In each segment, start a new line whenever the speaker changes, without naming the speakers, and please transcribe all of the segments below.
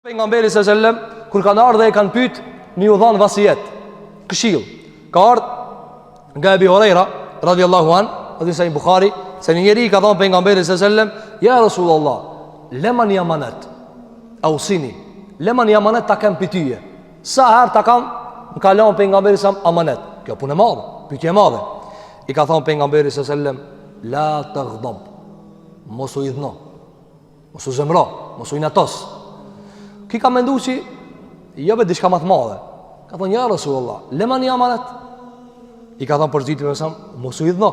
Pejgamberi sallallahu alajhi wasallam kur kanë ardhur dhe e kanë pyet me ju dhon vasijet, këshill. Ka ardhur nga Ebi Hurajra radhiyallahu an, hadith sahih Buhari, se një njeri i ka thënë pejgamberit sallallahu alajhi wasallam, ja Rasulullah, lema një amanet. Ausini, lema një amanet ta kem pi tyje. Sa herë ta kam më ka lënë pejgamberi sa amanet. Kjo punë e madhe, pyetje e madhe. I ka thënë pejgamberi sallallahu alajhi wasallam, la taghdab. Mos u idhno. Mos u zemro, mos u inatos. Ky ka mendu që jo be diçka ma të madhe. Ka thonë, ja Rasulullah, lema një amanet. I ka thonë për së dyti pejgamberi, mos u idhno.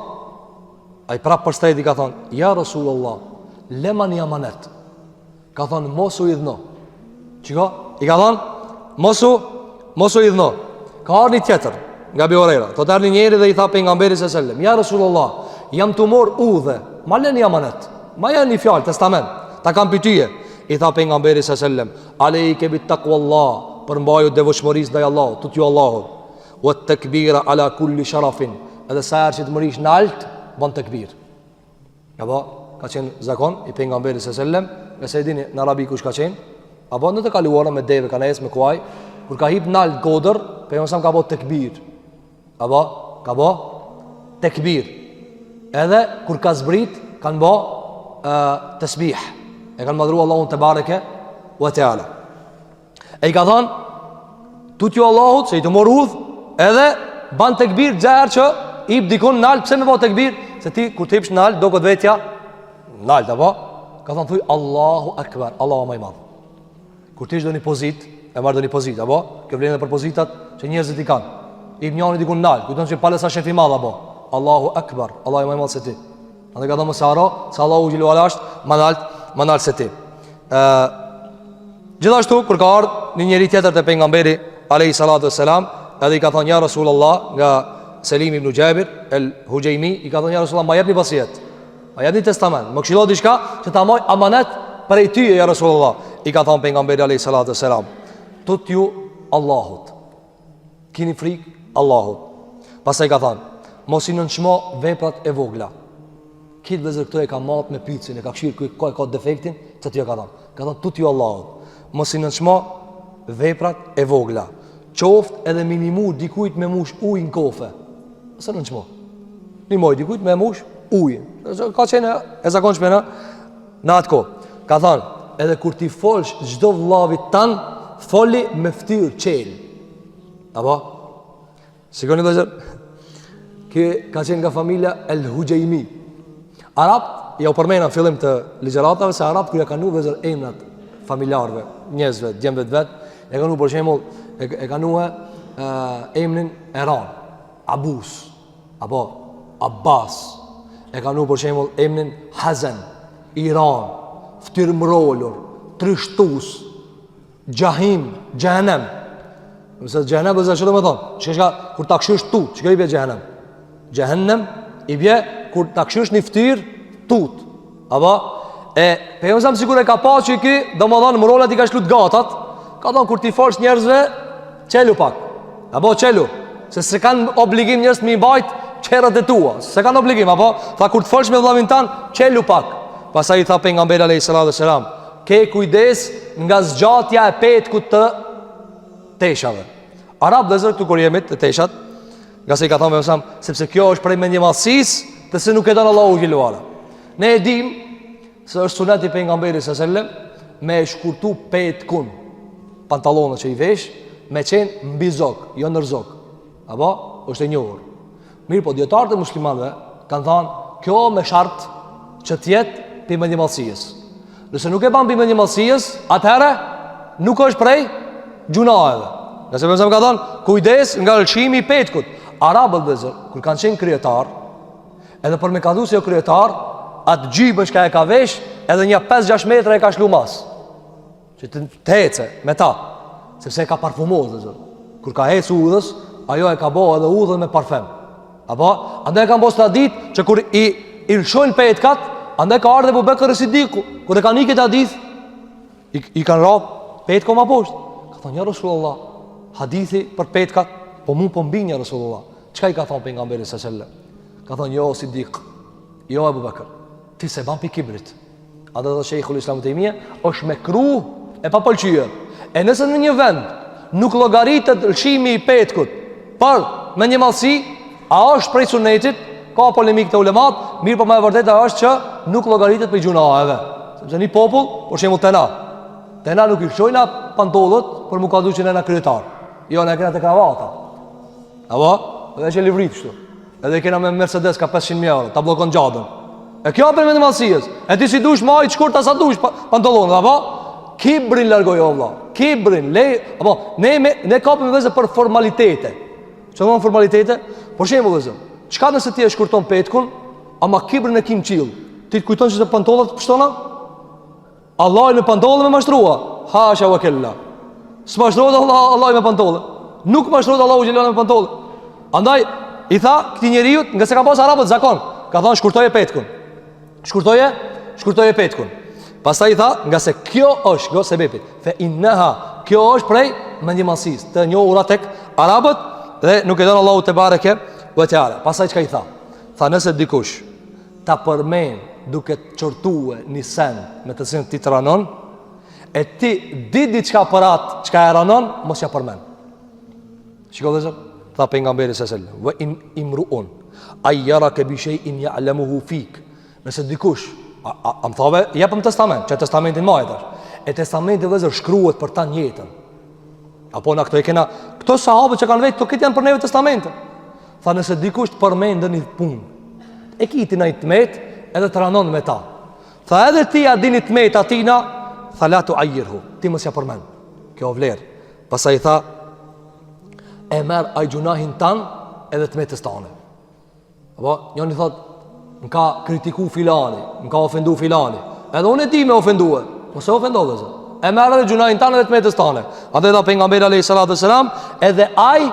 Ai prapë për së treti ka thonë, ja Rasulullah, lema një amanet. Ka thonë, mos u idhno. Çka? I ka thonë, mos u, mos u idhno. Ka ardhë një tjetër, nga Ebi Hurejra. Thotë erdh një njeri dhe i tha pejgamberit sallallahu alajhi wasallam, ja Rasulullah, jam tu morr udhë, ma le një amanet. Ma le një fjalë, testament, ta kam pi tyje. I tha pejgamberi sallallahu alajhi wasallam, alejke bi takvallah, përmbaju devotshmërisë ndaj Allahut, tutju Allahut. Wa tekbira ala kulli sharafin, edhe sa herë që të mërrish nalt, bën tekbir. Apo, ka qenë zakon i pejgamberit sallallahu alajhi wasallam, nëse e dini në Arabi kush ka qenë, apo në të kaluarën me deve kanë ecë me kuaj, kur ka hip nalt kodër, pejgamberi ka bo tekbir. Apo, ka bo tekbir. Edhe kur ka zbrit, kanë bo tesbih. E kanë madhru Allahun tebareke ve teala. E i ka thonë, tutju Allahut, se je tu morr udhë, edhe ban tekbir çdo herë që hip dikun nalt, pse me bo tekbir? Se ti, kur të hipsh nalt, doket vetja nalt, apo? Ka thonë, thuj, Allahu akbar, Allahu ma i madh. Kur ti je në një pozitë, e marr në një pozitë, apo? Kjo vlen edhe për pozitat që njerëzit i kanë. Hip njani dikun nalt, kujton që pale sa shef i madh, apo? Allahu akbar, Allahu ma i madh se ti. Andaj ka thonë mos harro, se Allahu xhele ve ala është ma nalt, ma nalt se ti. Ë Gjithashtu kur ka ardhur një njeri tjetër te pejgamberi alayhi salatu selam, edhe i ka thonë ja Rasulullah nga Selim ibn Jabir el Hujaymi i ka thonë ja Rasulullah ma jep një vasijet. Ma jep një testament, më këshillo diçka që ta maj amanet prej tyje ja Rasulullah. I ka thonë pejgamberi alayhi salatu selam, tutju Allahut. Kini frikë Allahut. Pastaj ka thonë, mos i nënçmo veprat e vogla. Kit vëllezër këto e ka mat me pyetsin, e ka kqyr ku ka, ka defektin, që t'ju ka thonë. Ka thonë tutju Allahut. Mos i nënçmo veprat e vogla. Qoftë edhe me i nimu dikujt me mush ujë në kofe. Mos e nënçmo. Nimoj dikujt me mush ujë. Ka qenë e zakonshme në në atë kohë. Ka thonë, edhe kur t'i folsh çdo vllavit tan, foli me ftyrë çel. Apo? Shikoni vëllezër, ky ka qenë nga familja El Huxhejmi. Arabt, ja u përmena në fillim të ligjëratave, se arabt kur ja kanë vnu vëllezër emnat familjarve, njerëzve, djemve të vet, e kanë vnu për shembull, e, e kanë vnu e, emnin Eran, Abus, apo Abbas, e kanë vnu për shembull emnin Hazen, Iran, ftyrmrolur, trishtus, Xhahim, xhehenem. Nëse xhehenem do të thotë me thonë, çka çka kur ta kshysh tut, çka i bie xhehenem? Xhehenem i bie kur ta kshysh një fytyrë tut. Apo e pejgamberi sikur e ka pa që ky, domethënë mrolat i ka shlu të gatat, ka thonë kur t'i folsh njerëzve, çelu pak. Apo çelu, se s'e kanë obligim njerëz me i mbajt çerrat e tua. S'e kanë obligim, apo tha kur të folsh me vllavin tan, çelu pak. Pastaj i tha pejgamberi alayhis salatu selam, Ke kujdes nga zgjatja e petkut të teshave. Arab vëllezër këtu kur jemi te teshat, ngase i ka thonë pejgamberi, sepse kjo është prej mendjemadhësisë, të se nuk e don Allahu xhele ve ala. Ne e dim se është sunet i pejgamberit sallallahu alajhi wasallam me e shkurtu petkun pantallonat që i vesh me qenë mbi zog, jo nër zog. Apo është e njohur. Mirëpo, dijetarët e muslimanëve kanë thanë, kjo me shart që t'jetë pi mendjemadhësisë. Nëse nuk e ban pi mendjemadhësisë, atëherë nuk është prej gjunaheve. Ngase pejgamberi ka thanë, kujdes nga lëshimi i petkut. Arabët vëllezër, kur kanë qenë kryetar, edhe për me kallzu se o kryetar, atë xhybën çka e ka vesh, edhe nja 5-6 metra e ka shlu mas. Që të, të ece me ta, sepse e ka parfumu, vëllezër. Kur ka ecë udhës, ajo e ka bo edhe udhën me parfum. Apo, andaj e kanë bo traditë që kur i, i lëshojnë petkat, andaj ka ardhë Ebu Bekër Sidiku, kur e ka ni këtë hadith, i, i kanë ra petku ma poshtë. Ka thonë, ja Rasulullah, hadithi për petkat, po mu po m'bin, ja Rasulullah. Çka i ka thonë pejgamberi sallallahu alajhi wasallam? Ka thonë, jo Sidik, jo Ebu Bekër, ti s'e ban pi kibrit. Andaj thotë Shejhul Islam Tejmije, është mekruh. E papëlqyer. E nëse në një vend nuk llogaritet lëshimi i petkut për mendjemadhësi, a është prej sunetit, ka polemikë te ulemat, mirëpo më e vërteta është që nuk llogaritet prej gjunaheve. Sepse një popull, për shembull te na, te na nuk i lëshojna pantollat për m'u kallzu që ne na kryetar. Jo, ne kena te kravata. Apo, dhe që livrit kështu. Edhe kena me Mercedes ka 500.000 euro, ta bllokon xhaden. E kjo prej mendjemadhësisë. E ti si dush maj shkurt sa dush pa, pantolonat, apo? Kibrin largoj o vlla. Kibrin, le, apo ne me, ne kapemi vëllezër për formalitete. Ç'do me thonë formalitete? Për shembull vëllezër, çka nëse ti e shkurton petkun, ama kibrin e ki n'qill? Ti të kujton se pantollat pshtona? Allahi me pantolle me mashtrua. Hasha wa kella. S'mashtrohet Allah, Allahi me pantolle. Nuk mashtrohet Allahu xhele me pantolle. Andaj, i tha këtij njeriut, ngase ka pas arabët zakon, ka thonë shkurtoje petkun. Shkurtoje, shkurtoje petkun. Pastaj i tha, ngase kjo është, kjo sebepi, fe inneha, kjo është prej mendjemadhësisë, të njohura tek arabët, dhe nuk e don Allahu tebareke ve teala. Pastaj çka i tha? Tha nëse dikush, ta përmen duke të qortue një sen me të cilën ti të ranon, e ti di diçka për atë çka e ranon, mos ja përmen. Shiko vëllezër, tha pejgamberi alejhi selam, ve in imruun, ajjarake bi shejin ja'lemuhu fik, nëse dikush, a, a, a më thave, jepëm testament, që testamentin maje tash, e testamenti vëllezër shkruhet për tanë jetën, apo na këto e kena, këto sahabët që kanë vetë, këto këtë janë për neve testamente, Tha nëse dikush të përmend ndonjë punë, e ki ti naj të metë edhe të ranon me ta. Tha edhe ti ja dini të metë atina, tha la tuajirhu, ti mos ja përmend. Kjo vlerë. Pastaj tha, e merr ai gjunahin tan edhe të metës tane. Apo, njëni thot, më ka kritiku filani, më ka ofendu filani. Edhe unë e di me ofendue, mos e ofendo vëllezër. E merr edhe gjunahin tan edhe të metës tane. Andaj tha pejgamberi alejhi salatu ve selam, edhe ai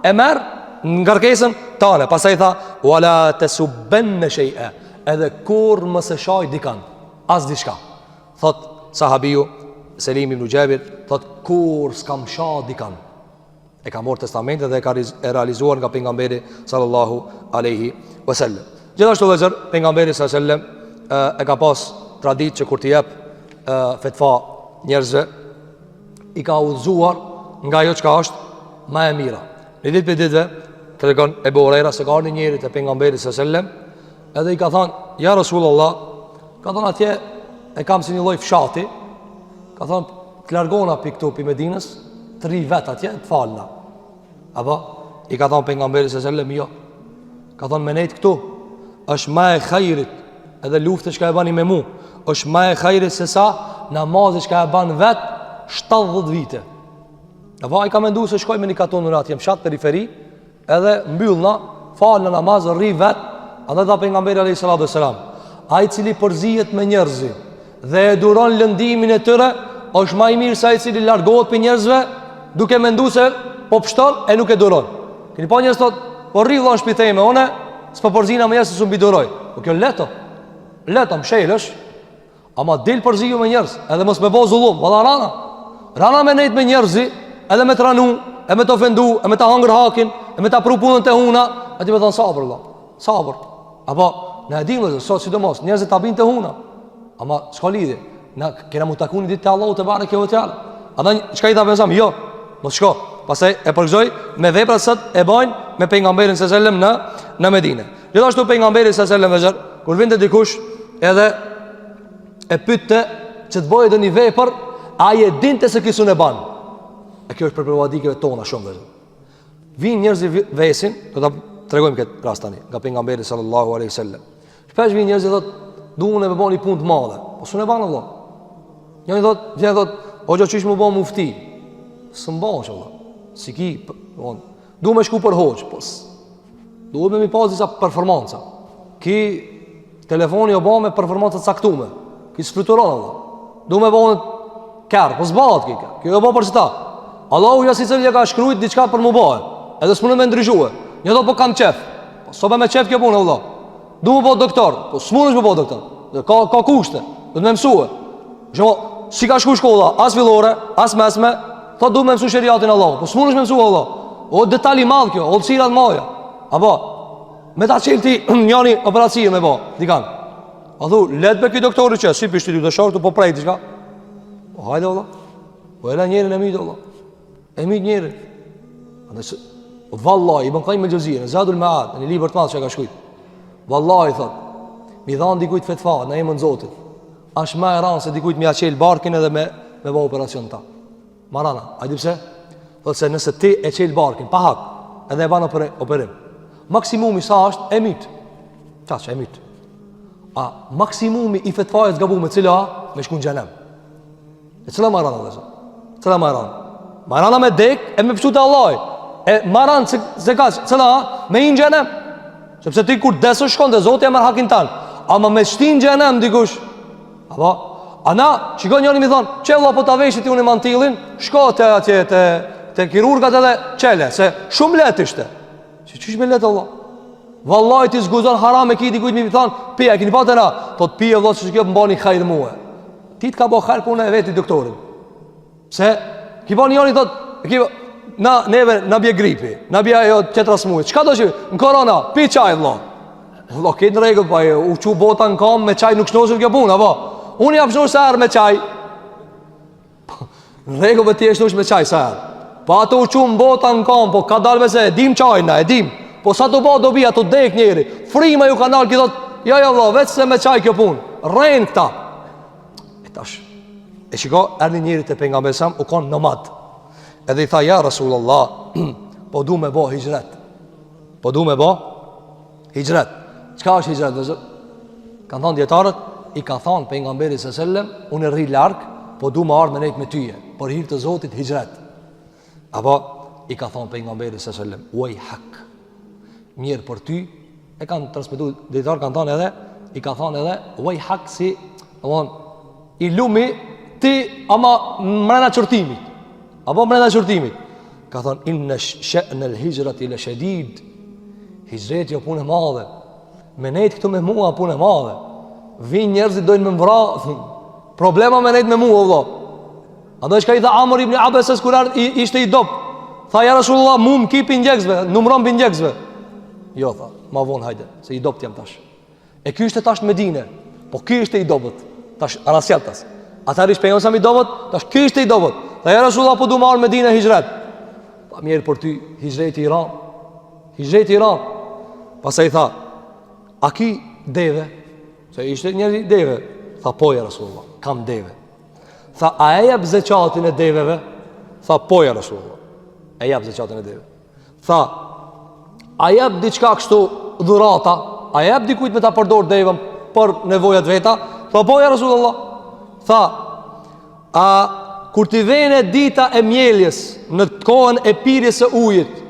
e merr ngarkesën tane. Pastaj tha, wala tesubbenne shej'a, edhe kurrë mos e shaj dikan, as diçka. Thot sahabiu, Selim ibn Xhabir, thot kurrë s'kam sha dikan. E ka marrë testamentin dhe e ka e realizuar nga pejgamberi sallallahu alaihi wasallam. Gjithashtu vëllezër, pejgamberi sallallahu alaihi wasallam e ka pas traditë që kur t'i jep fetva njerëzve i ka udhëzuar nga ajo çka është ma e mira. Një ditë prej ditëve tregon Ebu Hurejra se ka ardhur një njeri te pejgamberi sallallahu alaihi wasallam edhe i ka thënë ja Rasulullah, ka thënë atje e kam si një lloj fshati, ka thënë të largona pi këtu pi Medinës, të rri vet atje të falna. Apo i ka thënë pejgamberi sallallahu alaihi wasallam jo. Ka thënë me nejt këtu është ma e hajrit edhe lufta çka e bani me mu është ma e hajrit se sa namazi çka e ban vet 70 vite. Apo ai ka mendu se shkoj me një katun në atje në fshat periferi edhe mbyllna, falna namaz, rri vet, andaj tha pejgamberi alayhi salatu wasalam, ai i cili përzihet me njerëzi dhe e duron lëndimin e tyre, është ma i mirë se ai i cili largohet prej njerëzve, duke mendu se po pshton e nuk e duron. Keni pa njerëz thot, po rri vëlla në shtëpi teme, unë s'po përzina me njerëz se s'un pi duroj. Po kjo leto. Leto mshelesh. Ama dil përziu me njerëz, edhe mos me bo zullum, valla rana. Rana me nejt me njerëzi, edhe me të ranu, e me të ofendu, e me ta hangër hakin, e me ta pru punën te huna, e ti me thonë sabër, valla, sabër. Apo, na e dimë, vëllezër, sot sidomos, njerëzit ta bin te huna. Ama, s'ka lidhje, na kena mu taku një ditë te Allahu tebareke ve teala. Andaj, çka i tha pejgamberi, jo, mos shko. Pastaj e përgëzoi me veprat sot e bajnë me pejgamberin sallallahu alajhi wasallam në në Medinë. Gjithashtu pejgamberi sallallahu alajhi wasallam vëllezër, kur vinte dikush edhe e pyette që të bëjë ndonjë vepër, ai e dinte se ky s'un e ban. E kjo është prej problematikeve tona shumë vëllezër. Vijnë njerëzit vesin, do ta tregojmë këtë rast tani nga pejgamberi sallallahu alaihi wasallam. Shpesh vijnë njerëzit thotë, du unë me bë një punë të madhe. Po s'un e ban vëlla. Njëri thot, vjen thot, hoxha qysh m'u bë mufti. S'un bahesh vëlla. Si ki, von. Du me shku për hoxhë, po Duhet me mi pas disa performanca. Ki telefoni o ba me performanca të caktume. Ki s'fluturon Allah. Du me ba kerr, po s'bahet ki kerr. Kjo o ba për qëta. Allahu ja secili ja ka shkrujt diçka për mu ba. Edhe s'munë me ndryshue. Një do po kam qef. Po s'o me qef kjo punë, Allah. Du me bo doktor, po s'munësh me bo doktor. Dhe ka, ka kushte, do të me mësue. Shemo, s'i ka shku shkolla, as fillore, as mesme, tha du me mësu sheriatin Allah, po s'munësh me mësu Allah. O detal i madh kjo, hollësira t'mdhaja. Apo, me ta qelë ti njani operacije me bo, dikan. A thu, let be ky doktori që, si pishti ty të shorë, po prej diçka. Po hajde, Allah. Po e la njerin e myt, Allah. E myt njerin. Andaj se, vallahi, Ibn Kajim el-Xhevzije, në Zadul Mead, në një libër të madh që e ka shkrujt. Vallahi, thot, mi dhanë dikujt fetva në emën Zotit. Ashtë ma e ranë se dikujt mi ja çel barkin edhe me, me ba operacion ta. Ma rana, a di pse? Thot se nëse ti e çel barkin, pa hak, edhe e ban operim. Maksimumi sa është, e myt. Qaq, e myt. A maksimumi i fetvajës gabume, cila, me shku në xhenem. E cila ma rana, vllezër? Cila ma rana? Ma rana me dek e me pështu te Allahi. E ma rana se, se ka, cila, me hi në xhenem. Sepse ti kur desësh shkon te Zoti e merr hakin tan. Ama me shti në xhenem dikush. Apo, a na, shiko njëri mi thonë, qe vlla po ta veshi ti unë mantillin, shko te atje te, te kirurgat edhe çele, se shumë lehtë ishte. Që qysh me lehtë, Allah? Vallahi ti s'guxon haram e ki dikujt mi thonë, pija, e kini pa te na, thot pije vlla që kjo m'bani hajr mue. Ti të ka bo hajr puna e veti doktorin. Pse? Ki pa njëri thot, ki na neve na bje gripi, na bje ajo tjetra smuje. Çka do që? Në korona, pi çaj vëlla. Vëlla, këtë në rregull pa u çu bota në kam me çaj nuk shnoshet kjo punë, apo? Unë jam shnosh sa herë me çaj. Në rregull po ti e shnosh me çaj sa herë. Po ato u çu bota në kam, po ka dalë se e dim çajin na, e dim. Po sa të bë dobi ato dek njeri. Frima ju ka nal ki thot, jo jo vëlla, veç se me çaj kjo punë. Rren këta. E tash, e shiko, erdhi njëri te pejgamberi sam, u kon nomad. Edhe i tha, ja Rasulullah, po du me bo hixhret. Po du me bo hixhret. Çka është hixhret, vëllezër? Kanë thonë dijetarët, i ka thonë pejgamberi sa sellem, unë rri larg, po du me ardhë me nejtë me tyje, për hir të Zotit hixhret. Apo, i ka thonë pejgamberi sa sellem, uejhak, mjerë për ty, e kanë transmetu, dijetarët kanë thonë edhe, i ka thonë edhe, uejhak si, domethënë, i lumi ti ama mrena qortimit, apo mrena qortimit, ka thonë, inne she'nel hixhreti le shedid, hixhreti o punë e madhe, me nejtë këtu me mua punë e madhe, vinë njerëzit dojnë me m'vra, problema me nejtë me mua, vëlla, Andaj çka i tha Amr ibn Abeses kur ardh, ishte i dobt. Tha ja Rasulullah, mu më ki pi ndjekësve, numrom pi ndjekësve. Jo tha, ma vonë hajde, se i dobt jam tash. E ky ishte tash në Medine, po ky ishte i dobët. Tash anasjelltas. Atëherë ishte pejgamberi i dobët, tash ky ishte i dobët. Tha ja Rasulullah, po du me ardh Medine hixhret. Pa mjerë për ty, hixhreti i ran. Hixhreti i ran. Pastaj tha, a ki deve? Se ishte njeri deve. Tha po ja Rasulullah, kam deve. Tha, a e jap zeqatin e deveve? Tha, po ja Rasulullah. E jap zeqatin e deveve. Tha, a jap diçka kështu dhurata? A jap dikujt me ta përdor devën për nevojat veta? Tha, po ja Rasulullah. Tha, a kur t'i vjen dita e mjeljes në kohën e pirjes së ujit,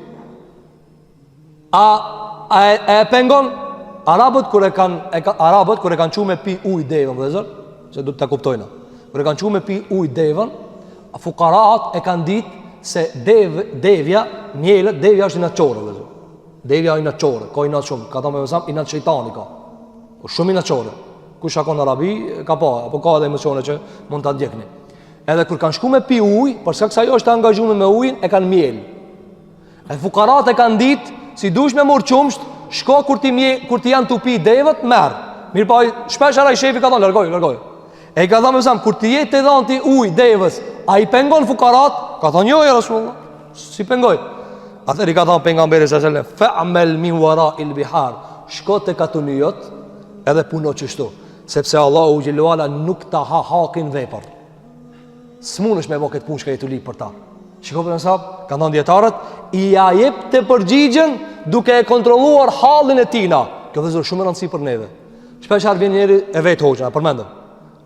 A, a, e, a e pengon Arabët kur e kanë e ka, Arabët kur e kanë çu me pi ujë devën, vëllezër, se do ta kuptojnë. Kur e kanë çu me pi ujë devën, fukarat e kanë ditë se dev, devja, mjelët, devja është inatçore, vëllezër. Devja është inatçore, ka inat shumë, ka thënë pejgamberi inat shejtani ka. Po shumë inatçore. Kush ka kon në Arabi, ka pa, apo ka edhe emocione që mund ta ndjekni. Edhe kur kanë shku me pi ujë, për shkak se ajo është e angazhuar me ujin, e kanë mjel. E fukarat e kanë ditë, si dush me marr qumsht, shko kur ti mje, kur ti janë tu pi devet, merr. Mirëpo, shpesh herë ai shefi ka thonë, largoj, largoj. E i ka thonë pejgamberi, kur ti je tu dhanë ti ujë devës, a i pengon fukarat? Ka thonë, jo, ja Rasulullah, s'i pengoj. Atëherë i ka thonë pejgamberi alejhi selam, fe'mel min warail bihar, shko te katuni jot, edhe puno qështu, sepse Allahu xhele ve ala nuk ta ha hakin vepër. S'munësh me bo këtë punë çka je tu lyp për ta. Shiko për nësab, kanë thonë dijetarët, i ja jepte përgjigjen duke e kontrolluar hallin e tina. Kjo vëllezër shumë e rëndësi për neve. Shpesh herë vjen njeri e vet hoxhën, e përmendëm.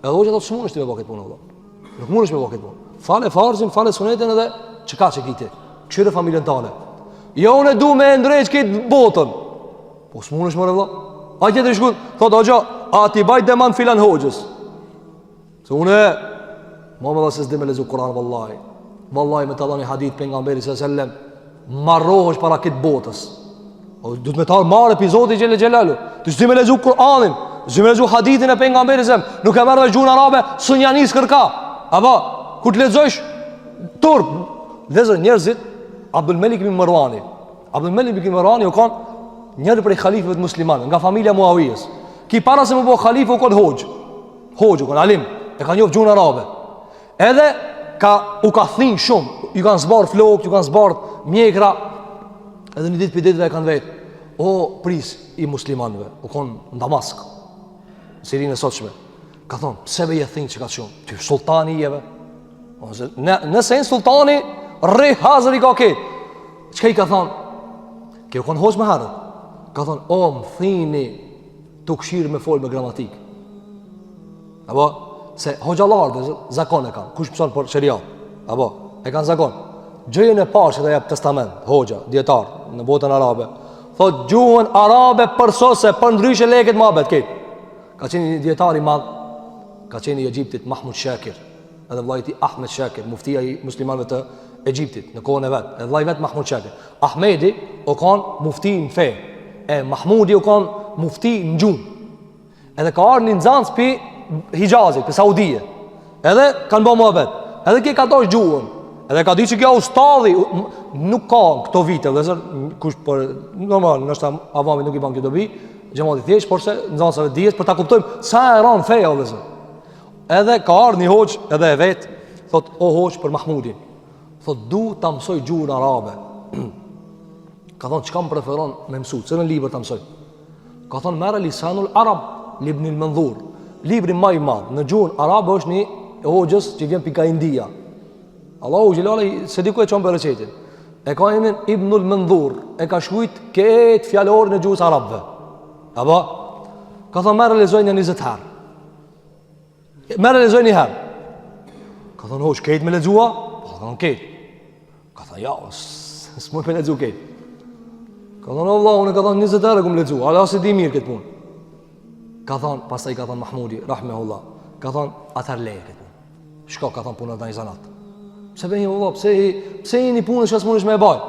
Edhe hoxha thotë s'munësh ti me bo këtë punë, vëlla. Nuk munësh me bo këtë punë. Fale farzin, fale sunetin edhe çka që ki ti. Kqyre familjen tane. Jo unë e du me e ndreq këtë botën. Po s'munësh more vëlla. A tjetri shkon, thotë hoxha, a t'i baj demant filan hoxhës. Se unë, ma më dha se s'di me lexu Kur'an, vallahi. Vallahi me ta dhani hadith pejgamberi alejhi selam, marrohesh para këtë botës. O, du të me ta marrë pi Zotit xhele xhelaluhu. Ti s'di me lexu Kur'anin, s'di me lexu hadithin e pejgamberit alejhi selam, nuk e merr me gjuhën arabe, s'un ja nis kërka. Apo, kur të lexojsh, turp, vëllezër njerëzit, Abdul Melik ibn Merwani, Abdul Melik ibn Merwani u kon njëri prej halifëve të muslimanëve, nga familja Muawijës. Ki para se me bo halife u kon hoxhë. Hoxhë, u kon alim, e ka njoft gjuhën arabe. Edhe. ka, u ka thin shumë, ju kanë zbardh flokët, ju kanë zbardh mjekra, edhe një ditë prej ditëve e kanë vetë, o prijës i muslimanëve, u konë në Damask, në Sirinë e sotshme, ka thonë, pse be je thin qekaq shumë, ty sultani je be, ose, në, nëse në sultani, rri hazër i ka ketë, çka i ka thonë, ky u konë hoxhë më herët, ka thonë, o më thini, tu kshyrë me folë me gramatikë, Apo, se hoxhallarët zakon e kanë, kush mëson për sheriat, apo, e kanë zakon. Gjëjen e parë që ta jep testament, hoxha, dijetar, në botën arabe, thot gjuhën arabe përsose, përndryshe le këtë muhabet, krejt. Ka qenë një dijetar i madh, ka qenë i Egjiptit, Mahmud Shakir, edhe vllai i tij Ahmed Shakir, muftia i muslimanëve të Egjiptit, në kohën e vet, edhe vllai i vet Mahmud Shakir. Ahmedi u kanë mufti në fe, e Mahmudi u kanë mufti në gjuhë. Edhe ka ardhë një nxanës pi Hixhazit, pi Saudije. Edhe kanë bo muhabet. Edhe ky ka dash gjuhën. Edhe ka di që kjo ustadhi, nuk ka këto vite, vëllezër, kush për, normal, ndoshta avamit nuk i ban kjo dobi, xhematit thjesht, por se nxanësave dijes, për ta kuptojmë sa e ranë feja, vëllezër. Edhe ka ardhë një hoxhë, edhe e vet, thot, o hoxhë për Mahmudin, thot, du ta mësoj gjuhën arabe. Ka thonë, çka më preferon me mësu, cilën libër ta mësoj? Ka thonë merre Lisanul Arab, Libnil Mendhur. Libri ma i madh në gjuhën arabe është një hoxhës që vjen pi ka India. Allahu xhelali se di ku e çon bereqetin. E ka emrin Ibnul Mendhur, e ka shkrujt këtë fjalorin e gjuhës arabëve. Apo ka thonë merre lexoj një 20 herë. Merre lexoj një herë. Ka thonë hoxhë krejt me lexua? Po ka thonë krejt. Ka thonë, ja, s'muj me lexu krejt. Ka thonë, o vlla, unë ka thonë 20 herë kum lexu, ala s'e di mirë këtë punë. Ka thonë, pastaj ka thonë Mahmudi, rahmehullah, ka thonë, atëherë leje këtë punë. Shko, ka thonë, puno naj zanat. Pse be një vlla, pse, pse një punë që s'munësh me e baj?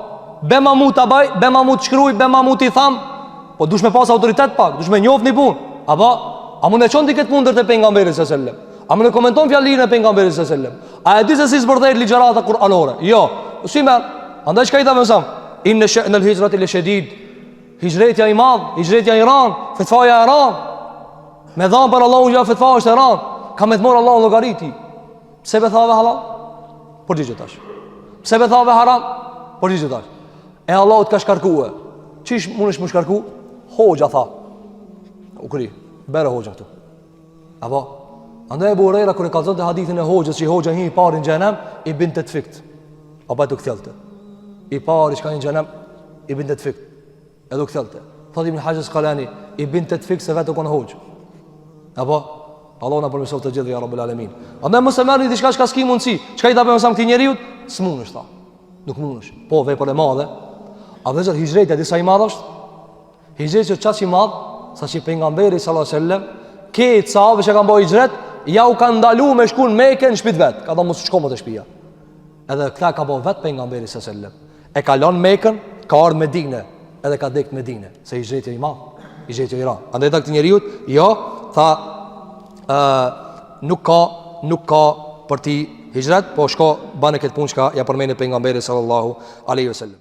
Bjema mu ta baj, bjema mu të shkruj, bjema mu t'i tham, po dush me pas autoritet pak, dush me njoft një punë. Apo, a mund e çon ti këtë punë deri te pejgamberi sallallahu alajhi wasallam? A mund e komenton fjalinë e pejgamberit sallallahu alajhi wasallam? A e di se si zbërthehet ligjërata kuranore? Jo. Si më? Andaj çka i tha mësam? Inne she'nel hixhreti le shedid. Hixhretja i madh, hixhretja i ran, fetvaja e ran. Me dhan për Allahun xhel fetva është e ran. Ka me të marr Allahu llogari ty. Pse be thave halal? Përgjigje tash. Pse be thave haram? Përgjigje tash. E Allahu të ka shkarkue. Qysh mundesh m'u shkarku? Hoxha tha. U kry. Bjere hoxhën këtu. Apo, andaj Ebu Hurejra kur e kallzonte hadithin e hoxhës që hoxha hin i pari në xhenem, i binte të fikt. Apo e të kthjellte. I pari që ka hi në xhenem, i binte të fikt. Edhe u kthjellte. Thot Ibn Haxher Askalani, i binte të fikt se vetë u konë hoxhë. Apo, Allahu na përmirësoftë të gjithë ja Rabbul Alamin. Andaj mos e merrni diçka çka s'ki mundsi. Çka i tha pejgamberi këtij njeriu? S'mundesh tha. Nuk mundesh. Po vepër e madhe. A vëllezër hixhreti a di sa i madh është? Hixhreti është qaq i madh, sa që pejgamberi sallallahu alajhi wasallam, krejt sahabët që kanë bërë hixhret, ja u kanë ndalu me shku në Mekë në shtëpi vet. Ka thonë mos shko më te shtëpia. Edhe këta ka bërë vet pejgamberi sallallahu alajhi wasallam. E ka lënë Mekën, ka ardhur në Medinë, edhe ka dek në Medinë, se hixhreti i madh, hixhreti i rand. Andaj tha këtij njeriut, jo, tha ë nuk ka nuk ka për ti hixhret, po shko bane këtë punë çka ja përmendi pejgamberi sallallahu alaihi wasallam.